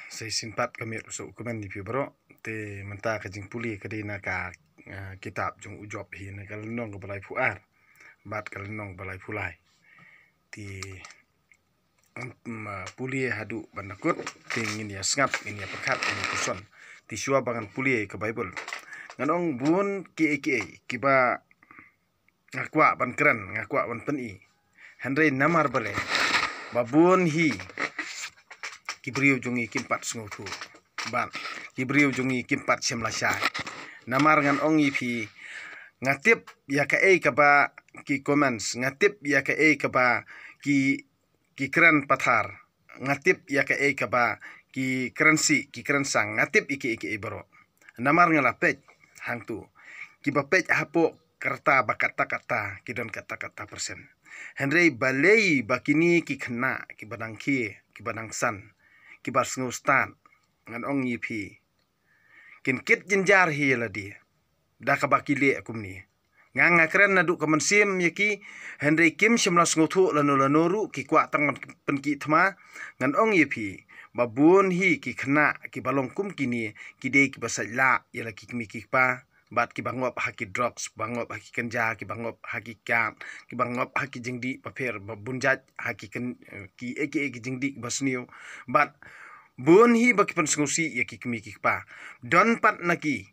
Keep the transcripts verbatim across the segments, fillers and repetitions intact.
Sa shisien pat ka miet u sa u kmen ïa phi baroh. Te mynta ka jingpule ka dei na ka, ah, kitab jong u Job hi, na ka lynnong kaba laiphew ar bad ka lynnong kaba laiphew lai. Te, mm, ah, pule haduh ban da kut, te ngin ïa sngap, ngin ïa pyrkhat, ngin ïa pyrshang. Te shuwa ba ngan pule ka Baibl, ngan ong bun kiei kiei kiba nga kwah ban kren, nga kwah ban pyni. Hynrei namar balei, ba bun hi ki briew jong ngi kim pat sngewthuh, bad ki briew jong ngi kim pat shim lashai. Namar ngan ong ïa phi, nga tip ïa kaei kaba ki comments, nga tip ïa kaei kaba ki, ki kren pathar, nga tip ïa kaei kaba ki kren sih, ki kren sang, nga tip ïa kiei kiei baroh. Namar nga la peit hangtu, kiba peit hapoh ka rta ba katta katta ki don katta katta persen. Hynrei balei ba kine ki khynnah kiba dang khie, kiba dang san, kiba sngewstad, ngan ong ïa phi, kin kit jynjar hi ïa lade da kaba ki leh kumne. Nga, nga kren naduh ka mynsiem ïa ki, hynrei kim shym la sngewthuh lano lano ruh, ki kwah tang ban pynkhih thma. Ngan ong ïa phi, ba bun hi ki khynnah kiba long kum kine, ki dei kiba sait lah ïa la ki kmie ki kpa, bad kiba ngop ha ki drugs, ba ngop ha ki kynja, kiba ngop ha ki kat, kiba ngop ha ki jingdih bapher babun jait, ha ki kyn-, ki, ki, ki jingdih basniew. Bad bun hi ba ki pynsngewsih ïa ki kmie ki kpa. Don pat na ki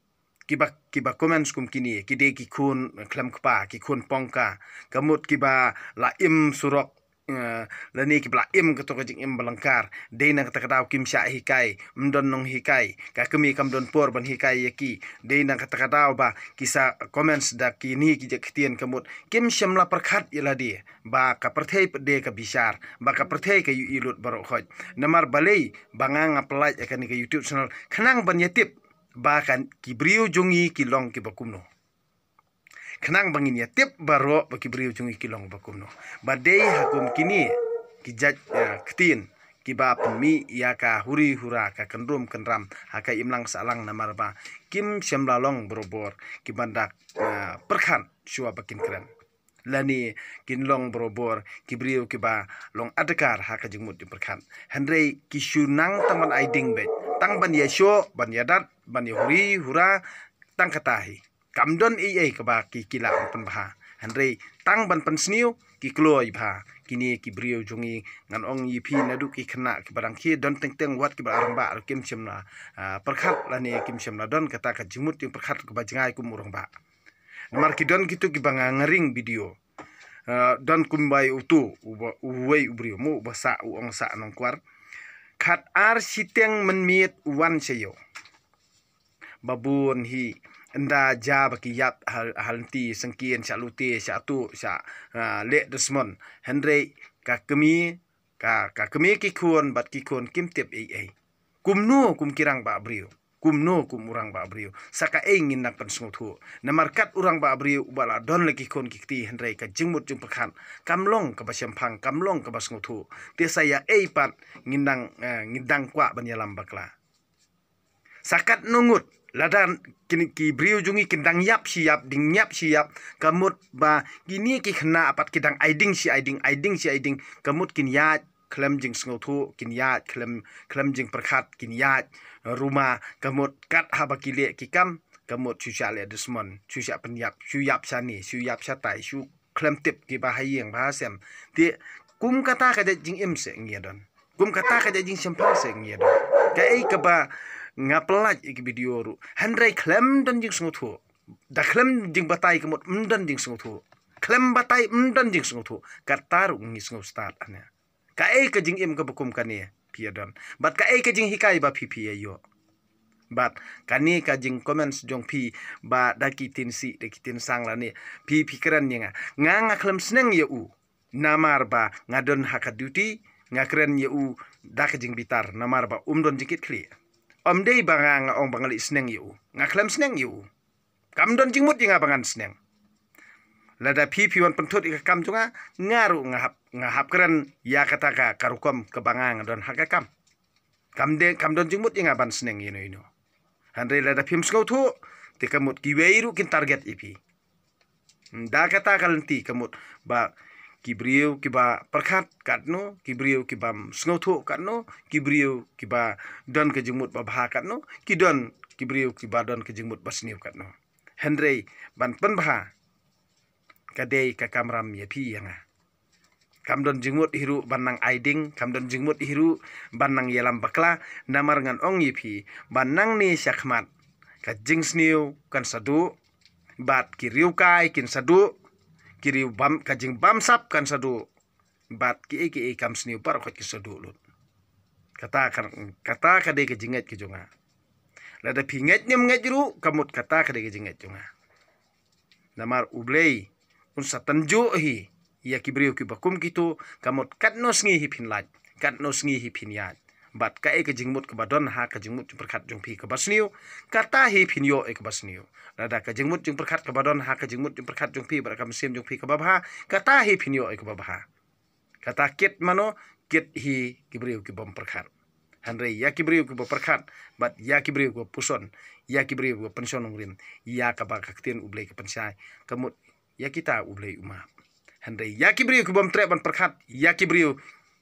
kiba, kiba comments kum kine, ki dei ki khun khlem kpa, ki khun pongka, ka mut kiba la im surok, eh, lane kiba la im kato ka jingim ba lyngkar. Dei na kata ka daw kim shah hikai, ym don nonghikai, ka kmie kam don por ban hikai ïa ki. Dei na kata ka daw ba ki sa comments da kine ki jait ktien, ka mut kim shym la pyrkhat ïa lade ba ka pyrthei pat dei ka bishar, ba ka pyrthei ka ïohi lut baroh khoit. Namar balei ba nga, nga pynlait ïa kane ka YouTube channel, khnang ban ïa tip ba kan ki briew jong ngi ki long kiba kumno. Khnang ba ngin ïa tip baroh ba ki briew jong ngi ki long ba kumno. Ba dei ha kum kine ki jait, eh, ktien kiba pynmih ïa ka huri hura, ka kynrum kynram ha ka imlang sahlang, namar ba kim shym la long barabor kiban da, eh, pyrkhat shuwa ba kin kren. Lane kin long barabor ki briew kiba long adkar ha ka jingmut jingpyrkhat. Hynrei ki shu nang tang ban ai ding beit, tang ban ïa shoh, ban ïa dat, ban ïa huri hura, tang kata hi. Kam don ei ei kaba ki, ki lah ban pynbha. Hynrei tang ban pynsniew ki kloi bha. Kine ki briew jong ngi, ngan ong ïa phi, naduh ki khynnah kiba dang khie, don teng teng wat kiba la rangbah ruh kim shym la, ah, pyrkhat lane kim shym la don kata ka jingmut jingpyrkhat kaba jngai kum u rangbah. Namar ki don kito kiba nga, nga ring video. Ah, don kumba ïa uto, uba, uwei u briew mo, uba sah, u ong sah Nongkwar. Khat ar shiteng mynmiet u wan sha ïew. Ba bun hi, ynda jia ba ki ïap ha, ha lynti, syngkien, shah lute, shah tuh, shah, ah, leh dusmon. Hynrei ka kmie, ka, ka kmie ki khun bad ki khun kim tip ei ei. Kumno kum ki rangbah briew, kumno kum u rangbah briew, sa kaei ngin nang pynsngewthuh. Namar kat u rangbah briew uba la don la ki khun ki kti, hynrei ka jingmut jingpyrkhat kam long kaba shemphang, kam long kaba sngewthuh. Te sa ïa ei pat ngin dang, eh, ngin dang kwah ban ïalam bakla. Sa katno ngut, lada kine ki briew jong ngi kin dang ïap shi ïap, ding ïap shi ïap, ka mut ba kine ki khynnah pat ki dang ai ding shi ai ding, ai ding shi ai ding, ka mut kin ïaid khlem jingsngewthuh, kin ïaid khlem, khlem jingpyrkhat, kin ïaid ruma, ka mut kat haba ki leh ki kam, ka mut shu shah leh dusmon, shu shah pynïap, shu ïap shane, shu ïap shatai, shu khlem tip kiba ha ïing ba ha sem. Te kum kata ka jait jingim seh ngi ïa don. Kum kata ka jait jingshemphang seh ngi ïa don. Kaei kaba nga pynlait ïa ki video ruh, hynrei khlem don jingsngewthuh. Da khlem jingbatai ka mut ym don jingsngewthuh. Khlem batai ym don jingsngewthuh. Kata ruh ngi sngewstad ane. Kaei ka jingim kaba kum kane phi ïa don? Bad kaei ka jinghikai ba phi, phi ïa ïoh? Bad kane ka jing comments jong phi ba da ki tin sih, da ki tin sang lane phi, phi kren ïa nga. Nga, nga khlem sneng ïa u. Namar ba nga don ha ka duty, nga kren ïa u da ka jingbitar, namar ba um don jingkitkhlieh. Ym dei ba nga, nga ong ba nga leh sneng ïa u. Nga khlem sneng ïa u. Kam don jingmut ïa nga ba ngan sneng. Lada phi, phi wan pynthut ïa ka kam jong nga, nga ruh nga hap, nga hap kren ïa kata ka, ka rukom kaba nga, nga don ha ka kam. Kam de, kam don jingmut ïa nga ban sneng ïa ino ino. Hynrei lada phim sngewthuh, te ka mut kiwei ruh kin target ïa phi. Da kata ka lynti ka mut ba ki briew kiba pyrkhat katno, ki briew kiba sngewthuh katno, ki briew kiba don ka jingmut ba bha katno, ki don ki briew kiba don ka jingmut ba sniew katno. Hynrei ban pynbha ka dei ka kamram ïa phi ïa nga. Kam don jingmut hi ruh ban nang ai ding, kam don jingmut hi ruh ban nang ïalam bakla, namar ngan ong ïa phi, ban nang ne sha khmat, ka jingsniew kan sa duh, bad ki riewkai kin sa duh, ki riew bam, ka jingbamsap kan sa duh, bad ki ei ki ei kam sniew baroh kin sa duh lut. Kata kan, kata ka dei ka jingngeit ka jong nga. Lada phi ngeit ne ym ngeit ruh, ka mut kata ka dei ka jingngeit jong nga. Namar U Blei un sa tynjuh hi ïa ki briew kiba kum kito, ka mut katno sngi hi phin lait, katno sngi hi phin ïaid, bad kaei ka jingmut kaba don ha ka jingmut jingpyrkhat jong phi kaba sniew, kata hi phin ïoh ïa kaba sniew. Lada ka jingmut jingpyrkhat kaba don ha ka jingmut jingpyrkhat jong phi bad ka mynsiem jong phi kaba bha, kata hi phin ïoh ïa kaba bha. Kata kit mano, kit hi ki briew kibym pyrkhat. Hynrei ïa ki briew kiba pyrkhat, bad ïa ki briew kiba puson, ïa ki briew kiba pynshong nongrim ïa kaba ka ktien U Blei ka pynshai, ka mut ïa kita U Blei u map. Hynrei ïa ki briew kibym treh ban pyrkhat, ïa ki briew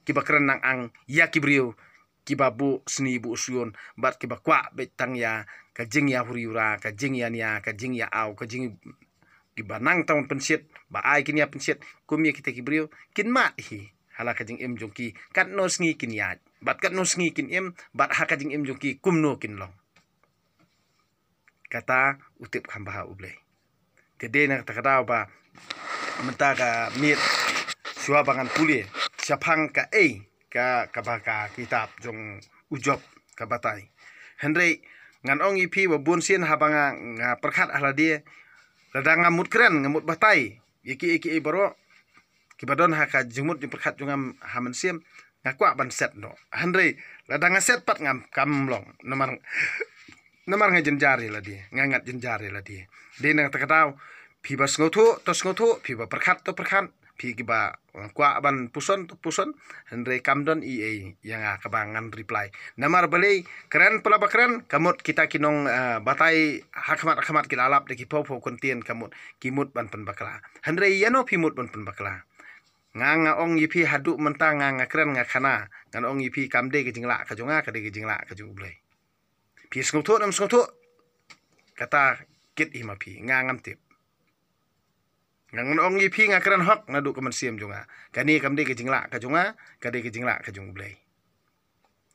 kiba kren nang ang, ïa ki briew kiba buh sni buh snion, bad kiba kwah beit tang ïa ka jingïahuri hura, ka jingïania, ka jingïaaw, ka jing kiba nang tang pynshit, ba ai kin ïa pynshit, kum ïa kita ki briew, kin mad hi ha la ka jingim jong ki, katno sngi kin ïaid, bad katno sngi kin im, bad ha ka jingim jong ki kumno kin long. Kata u tip kham bha U Blei. Te dei na kata ka daw ba mynta ka miet, shuwa ba ngan pule shaphang kaei ka, kaba ka kitab jong u Job ka batai. Hynrei ngan ong ïa phi ba bun sien haba nga, nga pyrkhat ha lade, lada nga mut kren, nga mut batai ïa ki, ïa ki, ïa baroh kiba don ha ka jingmut jingpyrkhat jong nga ha mynsiem, nga kwah ban set noh. Hynrei lada nga set pat ngam, kam long. Namar, namar nga jynjar ïa lade, nga ngat jynjar ïa lade. Dei na kata ka daw, phi ba sngewthuh to sngewthuh, phi ba pyrkhat to pyrkhat, phi kiba kwah ban puson to puson. Hynrei kam don ei ei ïa nga kaba ngan reply. Namar balei, kren pala ba kren, ka mut kita ki nong, eh, batai ha khmat ha khmat ki la lap da ki phew phew kyntien, ka mut ki mut ban pynbakla. Hynrei ïano phi mut ban pynbakla? Nga, nga ong ïa phi haduh mynta nga, nga kren nga khana. Ngan ong ïa phi kam dei ka jinglah ka jong nga, ka dei ka jinglah ka jong U Blei. Phi sngewthuh ne ym sngewthuh, kata kit hi ma phi, nga ngam tip. Nga, ngan ong ïa phi nga kren hok naduh ka mynsiem jong nga. Kane kam dei ka jinglah ka jong nga, ka dei ka jinglah ka jong U Blei.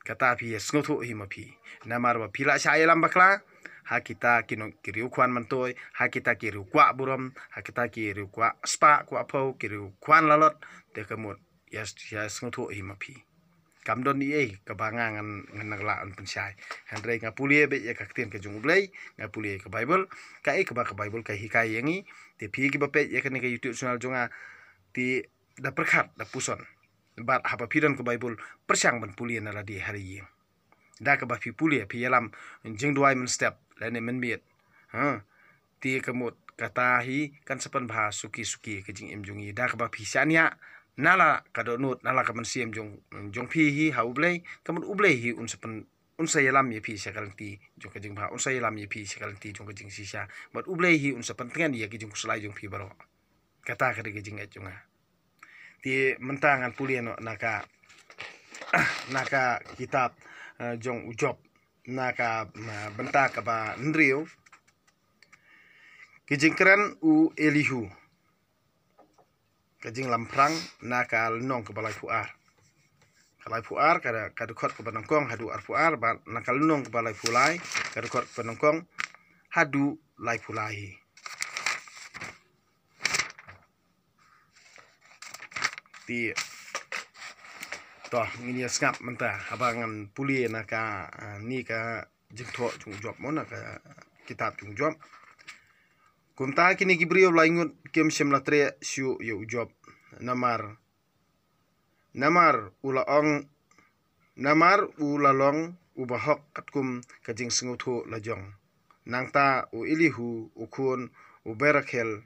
Kata phi ïa sngewthuh hi ma phi. Namar ba phi la shah ïalam bakla ha kita ki nong, ki riew khwan myntoi, ha kita ki riew kwah burom, ha kita ki riew kwah spah kwah phew, ki riew khwan lalot, te ka mut ïa, ïa sngewthuh hi ma phi. Kam don ei ei kaba nga ngan, ngan nang lah ban pynshai. Hynrei nga pule beit ïa ka ktien ka jong U Blei, nga pule ïa ka Bible, kaei kaba ka Bible ka hikai ïa ngi. Te phi kiba peit ïa kane ka YouTube channel jong nga, te da pyrkhat, da puson. Bad haba phi don ka Bible, pyrshang ban pule na lade ha ïing. Da kaba phi pule, phi ïalam jingduwai mynstep lane mynmiet. Ha. Te ka mut kata hi kan sa pynbha suki suki ka jingim jong ngi. Da kaba phi shaniah na la ka dohnud, na la ka mynsiem jong, jong phi hi ha U Blei, ka mut U Blei hi un sa pyn, un sa ïalam ïa phi sha ka lynti jong ka jingbha, un sa ïalam ïa phi sha ka lynti jong ka jingshisha. Bad U Blei hi un sa pyntngen ïa ka jingkhuslai jong phi baroh. Kata ka dei ka jingngeit jong nga. Te mynta ngan pule noh na ka, na ka kitab, eh, jong u Job, na ka, eh, bynta kaba hynriew. Ki jingkren u Elihu. Ka jinglamphrang na ka lynnong kaba laiphew ar. Ka laiphew ar, ka, ka dkhot kaba nyngkong haduh arphew ar, bad na ka lynnong kaba laiphew lai, ka dkhot kaba nyngkong haduh laiphew lai. Te to ngin ïa sngap mynta haba ngan pule na ka, ah, ni ka jingthoh jong u Job mo, na ka kitab jong u Job. Kumta kine ki briew laingut kim shym la treh shuh ïa u Job. Namar, namar u la ong, namar u la long uba hok katkum ka jingsngewthuh la jong. Nangta u Elihu, u khun u Barakhel,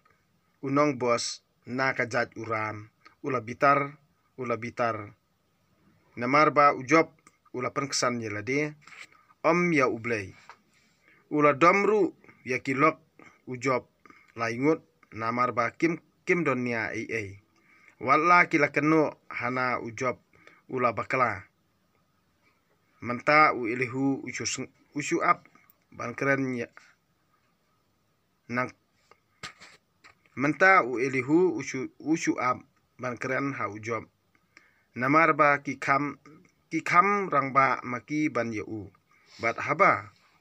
u nong Boas, na ka jait u Ram, u la bitar, u la bitar. Namar ba u Job u la pynksan ïa lade, ym ïa U Blei. U la dom ruh ïa ki lok u Job laingut, namar ba kim, kim don nia ei ei. Wat la ki la kynnoh hana u Job u la bakla. Mynta u Elihu u shu sng-, u shu ap ban kren ïa, nang, mynta u Elihu u shu, u shu ap ban kren ha u Job. Namar ba ki kham, ki kham rangbah ma ki ban ïa u. Bad haba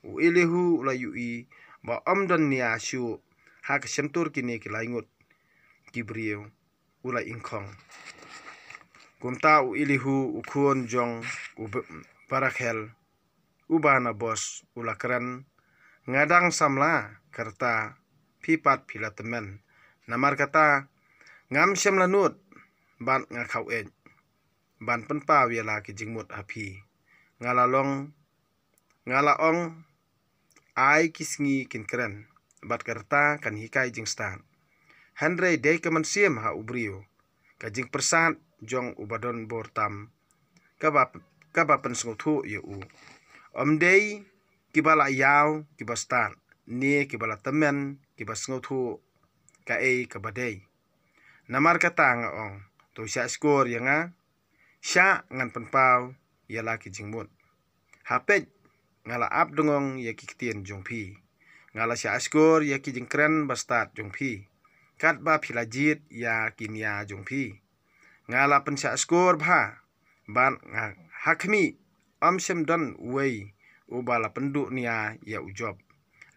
u Elihu u la ïohi ba ym don nia shuh ha ka shyntur kine ki lai ngut ki briew, u la ingkhong. Kumta u Elihu u khun jong u Be-, Barakhel, uba na Bos, u la kren, nga dang samla, ka rta phi pat phi la tymmen. Namar kata, ngam shym la nud, bad nga khaw ej ban pynpaw ïa la ki jingmut ha phi. Nga la long, nga la ong, ai ki sngi kin kren, bad ka rta kan hikai jingstad. Hynrei dei ka mynsiem ha u briew, ka jingpyrsad jong uba don bor tam, kaba, kaba pynsngewthuh ïa u. Ym dei kiba la ïaw kiba stad, ne kiba la tymmen kiba sngewthuh kaei kaba dei. Namar kata nga ong, to shah shkor ïa nga, shah ngan pynpaw ïa la ki jingmut. Ha peit, nga la ap dngong ïa ki ktien jong phi. Nga la shah shkor ïa ki jingkren bastad jong phi, katba phi la jied ïa ki nia jong phi. Nga la pynshah shkor bha, bad nga ha khmih, ym shym don uwei uba la pynduh nia ïa u Job.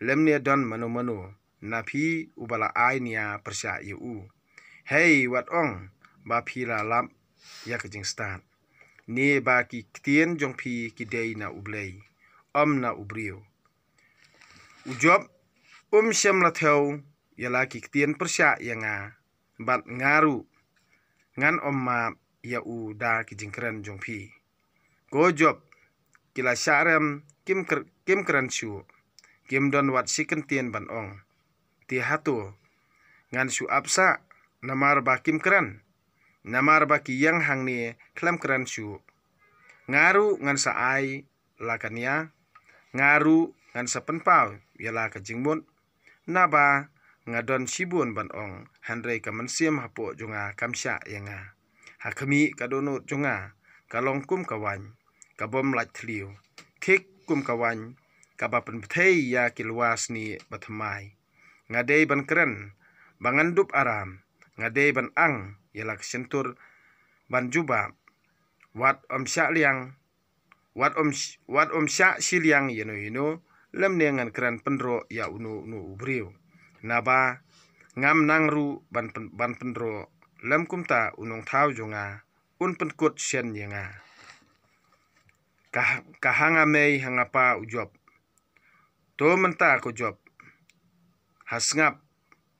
Lymne don mano mano na phi uba la ai nia pyrshah ïa u. Hei, wat ong ba phi la lap ïa ka jingstad, ne ba ki ktien jong phi ki dei na U Blei, ym na u briew. U Job um shym la thew ïa la ki ktien pyrshah ïa nga, bad nga ruh ngan ym map ïa u da ki jingkren jong phi. Ko Job, ki la shah rem, kim kr-, kim kren shuh, kim don wat shi kyntien ban ong. Te hato ngan shu ap sah namar ba kim kren, namar ba ki ïeng hangne khlem kren shuh? Nga ruh ngan sa ai la ka nia, nga ruh ngan sa pynpaw ïa la ka jingmut. Naba nga don shibun ban ong, hynrei ka mynsiem hapoh jong nga kam shah ïa nga. Ha khmih, ka dohnud jong nga ka long kum ka waiñ ka bym lait thliew, thik kum ka waiñ kaba pynbthei ïa ki lwa snieh bathymmai. Nga dei ban kren ba ngan dup aram, nga dei ban ang ïa la ka shyntur ban jubab. Wat ym shah liang, wat ym sh-, wat ym shah shiliang ïano ïano, lymne ngan kren pynroh ïa uno uno u briew. Naba ngam nang ruh ban pyn-, ban pynroh, lym kumta u nongthaw jong nga un pynkut shen ïa nga. Ka, ka ha nga mei ha nga pa u Job. To mynta ko Job, ha sngap,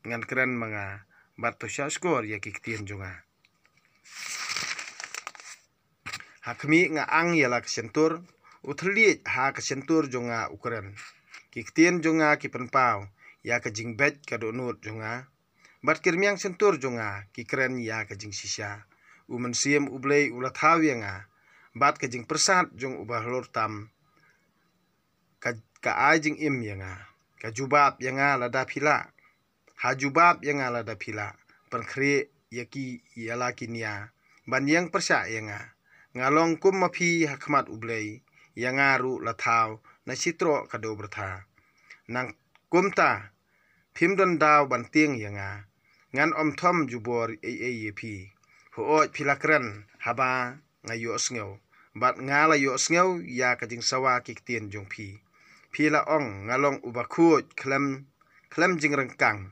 ngan kren ma nga, bad to shah shkor ïa ki ktien jong nga. Ha khmih, nga ang ïa la ka shyntur, u thylliej ha ka shyntur jong nga u kren. Ki ktien jong nga ki pynpaw ïa ka jingbeit ka dohnud jong nga, bad ki rmiang shyntur jong nga ki kren ïa ka jingshisha. U Mynsiem U Blei u la thaw ïa nga, bad ka jingpyrsad jong u Bahalor tam ka, ka ai jingim ïa nga. Ka jubab ïa nga lada phi lah. Ha jubab ïa nga lada phi lah. Pynkhreh ïa ki, ïa la ki nia ban ïeng pyrshah ïa nga. Nga long kum ma phi ha khmat U Blei, ïa nga ruh la thaw na shi troh ka dewbyrtha. Nang kumta, phim don daw ban tieng ïa nga. Ngan ym thom jubor ei ei ïa phi. Hooid, phi la kren haba nga ïohsngew, bad nga la ïohsngew ïa ka jingsawa ki ktien jong phi. Phi la ong nga long uba khuid khlem, khlem jingryngkang.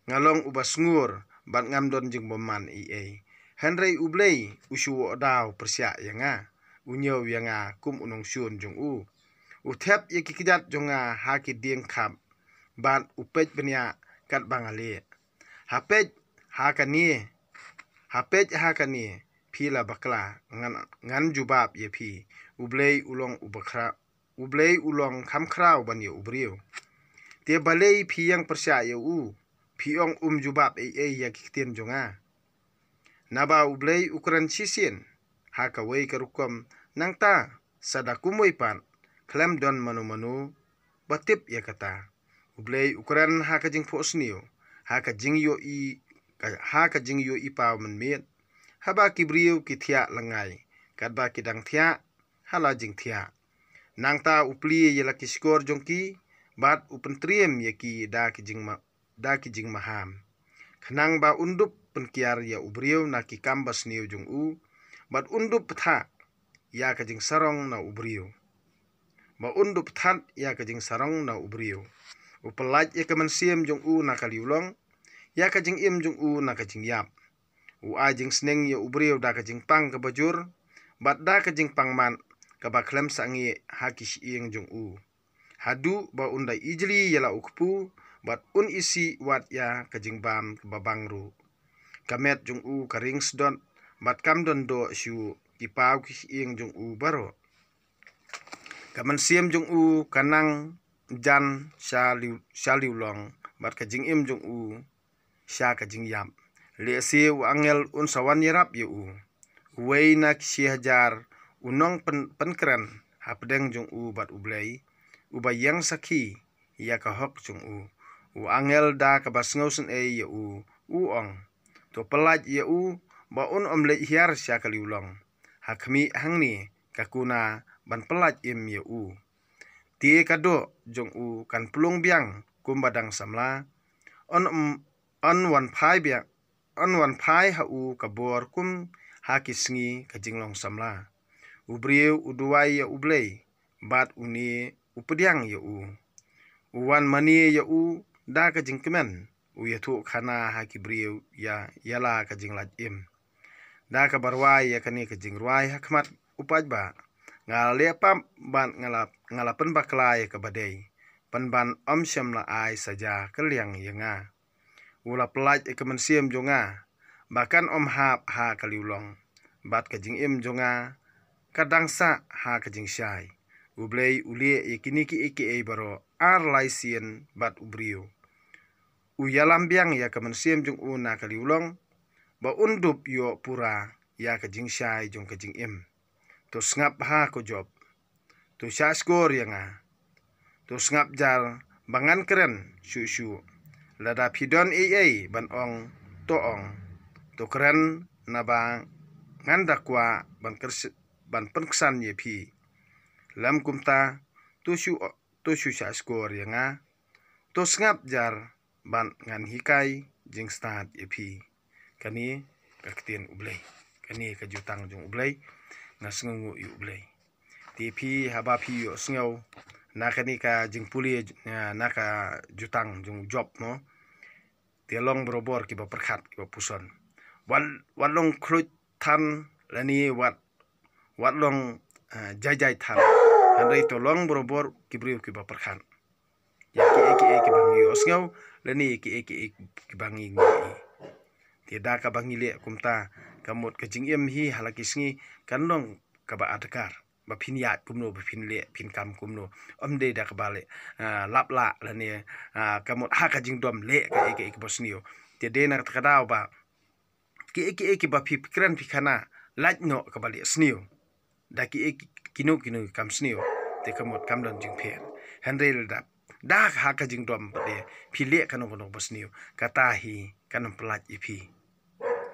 Nga long uba sngur bad ngam don jingbymman ei ei. Hynrei U Blei u shu wad daw pyrshah ïa nga, u ñiew ïa nga kum u nongshun jong u. U thep ïa ki kjat jong nga ha ki dieng khap, bad u peit bniah katba nga lieh. Ha peit ha kane, ha peit ha kane, phi la bakla, ngan, ngan jubab ïa phi. U Blei u long uba khra-, U Blei u long kham khraw ban ïa u briew. Te balei phi ïeng pyrshah ïa u, phi ong um jubab ei ei ïa ki ktien jong nga? Naba U Blei u kren shisien ha kawei ka rukom, nangta sa da kumwei pat khlem don mano mano ba tip ïa kata. U Blei u kren ha ka jingphohsniew, ha ka jingïohi, ka, ha ka jingïohi paw mynmiet, haba ki briew ki thiah lyngngai, katba ki dang thiah ha la jingthiah. Nangta u plie ïa la ki shkor jong ki, bad u pyntriem ïa ki da ki jingma, da ki jingmaham. Khnang ba un dup pynkiar ïa u briew na ki kam basniew jong u, bad un dup pynthah ïa ka jingsarong na u briew. Ba un dup pynthah ïa ka jingsarong na u briew. U pyllait ïa ka mynsiem jong u na ka liwlong, ïa ka jingim jong u na ka jingïap. U ai jingsneng ïa u briew da ka jingpang kaba jur, bad da ka jingpang mat kaba khlem sangeh ha ki shyieng jong u. Haduh ba un da ijli ïa la u kpu, bad un isih wat ïa ka jingbam kaba bang ruh. Ka met jong u ka ring sdot, bad kam don doh shuh, ki paw ki shyieng jong u baroh. Ka mynsiem jong u ka nang jan sha liw, sha liwlong, bad ka jingim jong u sha ka jingïap. Lehse u angel un sa wan ïarap ïa u. Uwei na ki shi hajar u nongpyn, pynkren hapdeng jong u bad U Blei, uba ïeng sakhi ïa ka hok jong u. U angel da kaba sngewsynei ïa u, u ong: To pyllait ïa u, ba un ym leit hiar sha ka liwlong. Ha khmih hangne ka kuna ban pyllait im ïa u. Te ka doh jong u kan plung biang kumba dang samla. Un ym, un wan phai biang, un wan phai ha u ka bor kum ha ki sngi ka jinglong samla. U briew u duwai ïa U Blei, bad une u pdiang ïa u. U wan mane ïa u da ka jingkmen, u ïathuh khana ha ki briew ïa, ïa la ka jinglait im. Da kaba rwai ïa kane ka jingrwai ha khmat u paidbah, nga la leh pap bad nga la, nga la pynbakla ïa kaba dei, pynban ym shym la ai saja kylliang ïa nga. U la pyllait ïa ka mynsiem jong nga, ba kan ym hap ha ka liwlong, bad ka jingim jong nga ka dang sah ha ka jingshai. U Blei u leh ïa kine kiei kiei baroh ar lai sien bad u briew. U ïalam biang ïa ka mynsiem jong u na ka liwlong, ba un dup ïoh pura ïa ka jingshai jong ka jingim. To sngap ha ko Job. To shah shkor ïa nga. To sngap jar ba ngan kren shuh shuh. Lada phi don ei ei ban ong, to ong. To kren, naba ngan da kwah ban kyrs-, ban pynksan ïa phi. Lem kumta, to shu, to shu shah shkor ïa nga. To sngap jar bad ngan hikai jingstad ïa phi. Kane ka ktien U Blei. Kane ka jutang jong U Blei. Nga sngewnguh ïa U Blei. Te phi, haba phi ïohsngew na kane ka jingpule, na, na ka jutang jong u Job, mo. Te long barabor kiba pyrkhat, kiba puson. Wat, wat long khluit than lane wat, wat long, eh, jai jai than. Hynrei to long barabor ki briew kiba pyrkhat ïa kiei kiei kiba ngi ïohsngew lane ïa kiei kiei kiba ngi ïohi. Te da kaba ngi leh kumta, ka mut ka jingim hi ha la ki sngi kan long kaba adkar. Ba phin ïaid kumno, ba phin leh, phin kam kumno. Ym dei da kaba leh, ah, lap lah lane, ah, ka mut ha ka jingdom leh kaei kaei kaba sniew. Te dei na kata ka daw ba kiei kiei kiba phi kren phi khana, lait noh kaba leh sniew. Da kiei ki, kino kino kam sniew, te ka mut kam don jingpher. Hynrei lada da ha ka jingdom pat de phi leh kano kano ba sniew, kata hi kan ym pyllait ïa phi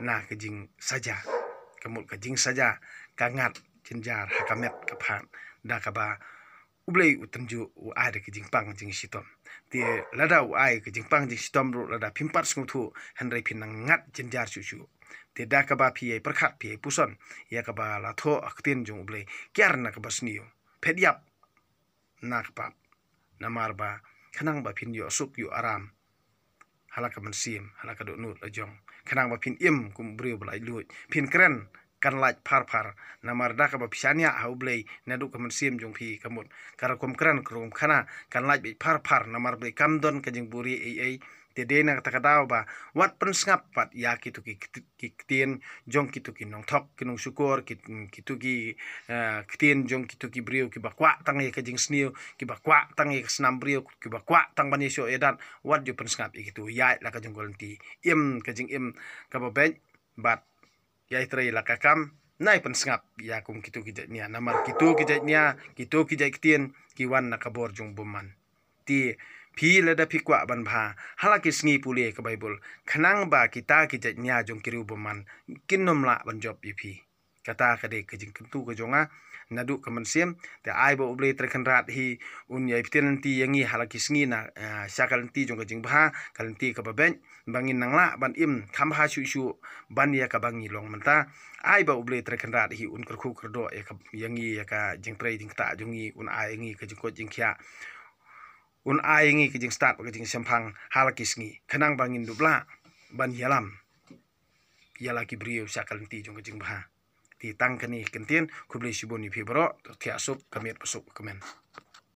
na ka jingsaja. Ka mut ka jingsaja ka ngat jynjar ha ka met ka phad, da kaba U Blei u tynjuh, u ai da ka jingpang jingshitom. Te lada u ai ka jingpang jingshitom ruh, lada phim pat sngewthuh, hynrei phin nang ngat jynjar shuh shuh. Te da kaba phi ïai pyrkhat, phi ïai puson ïa kaba la thoh ha ka ktien jong U Blei, kiar na kaba sniew, phet ïap na ka pap. Namar ba khnang ba phin ïoh suk ïoh aram ha la ka mynsiem, ha la ka dohnud la jong. Khnang ba phin im kum u briew ba laitluid. Phin kren kan lait phar phar. Namar da kaba phi shaniah ha U Blei naduh ka mynsiem jong phi, ka mut ka rukom kren, ka rukom khana kan lait beit phar phar. Namar ba kam don ka jingbuhrieh ei ei. Te dei na kata ka daw ba wat pynsngap pat ïa kito ki kti-, ki ktien jong kito ki nongthok, ki nongshukor, ki, kito ki, eh, ktien jong kito ki briew kiba kwah tang ïa ka jingsniew, kiba kwah tang ïa ka snam briew, kiba kwah tang ban ïashoh ïadat. Wat ju pynsngap ïa kito, ïaid la ka jong ka lynti, im ka jingim kaba beit, bad ïai trei la ka kam. Nai pynsngap ïa kum kito ki jait nia, namar kito ki jait nia, kito ki jait ktien ki wan na ka bor jong u bymman. Te Phi lada phi kwah ban bha ha la ki sngi pule ka Baibl, khnang ba kita ki jait nia jong ki riewbymman kin nym lah ban jop ïa phi. Kata ka dei ka jingkyntu ka jong nga naduh ka mynsiem. Te ai ba U Blei Trai Kynrad hi un ïai pynlynti ïa ngi ha la ki sngi na, ah, sha ka lynti jong ka jingbha, ka lynti kaba beit, ba ngin nang lah ban im kham bha shuh shuh ban ïa kaba ngi long mynta. Ai ba U Blei Trai Kynrad hi un kyrkhu kyrdoh ïa ka, ïa ngi, ïa ka jingtrei jingktah jong ngi, un ai ïa ngi ka jingkoit jingkhiah, un ai ïa ngi ka jingstad bad ka jingshemphang ha la ki sngi, khnang ba ngin dup lah ban ïalam ïa la ki briew sha ka lynti jong ka jingbha. Te tang kane ki kyntien, khublei shibun ïa phi baroh. To thiah suk, ka miet ba suk, ka kmen.